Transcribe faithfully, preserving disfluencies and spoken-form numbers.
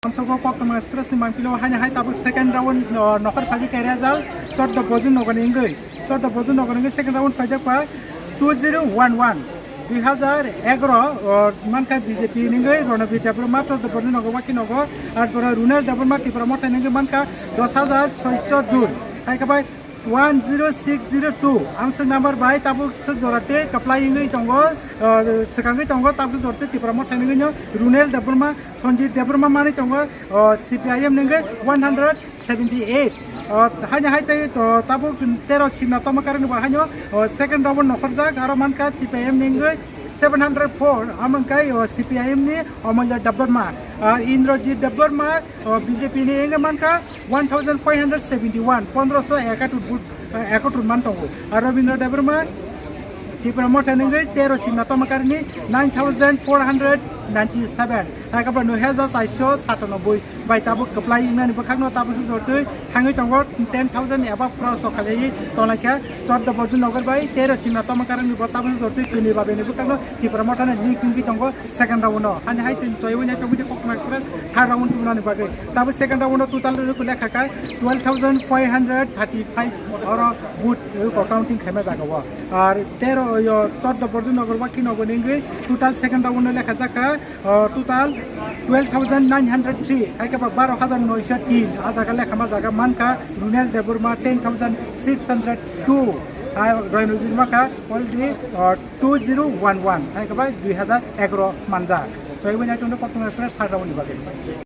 Amsoko Koktwma Express ni mangpilo haini hai tabuk second round, o, nokhor phabi khe result chordo Bojin Nogor ni wngwi. Chordo Bojin Nogor ni wngwi second round phaijak pa two zero one one. Dui hazar egaro, o, mankha B J P ni wngwi Ronobir Debbarma, chordo Bojin Nogor Wakhi Nogor, ar pore Runel Debbarma Tipra Motha ni wngwi mankha dos hazar soiso dui. Hai khe bai one zero six zero two, ang swk number bai tabuk swk jora tei kwplai wngwi tongo, ah, swkangwi tongo, tabuk jora tei Tipra Motha ni wngwi no Runel Debbarma, Sanjit Debbarma manwi tongo, ah, C P I M ni wngwi one hundred seventy eight. Ah, haino hai tei, ah, tabuk tero singna tongma karwi bo haino, ah, second round nokhorjak, aro mankha C P I M ni wngwi seven hundred four, amangkai, ah, C P I M ni Omolya Debbarma, ah, Indrajit Debbarma, ah, B J P ni wngwi mankha one thousand five hundred seventy one, pondroso ekatur vote, ah, ekatur man tongo. Ar Rabindra Debbarma, Tipra Motha ni wngwi tero singna tongma karwi nine thousand four hundred ninety seven, hai khe bo nui hajar chaiso satanoboi bai tabuk kwplai wngnani bwkhakno tabukse jortwi hangwi tongo ten thousand above cross o khalaiwi tonglaikha. Chordo Bojin Nogor bai tero singna tongma karwi bo tabukse jortwi kwnwi babini bwkhakno Tipra Motha ni league wngwi tongo. Second round no, hani hai tin choi wina tong bidi Koktwma Express third round tubunani bagwi. Tabo second round no total rwkhe lekha kha twelve thousand five hundred thirty-five oro vote rwkhe counting khaima jaga o. Ar tero yo chordo Bojin Nogor Wakhi Nogor ni wngwi total second round no lekha jakha, o, total twelve thousand nine hundred three, hai khe ba baro hajar noisho tin, a jaga lekha ma jaga mankha Runel Debbarma ten thousand six hundred two, hai Roy Nujin makha only, o, two zero one one, hai khe bai dui hajar egaro manjak. Choi wina tong Koktwma Express third round ni bagwi.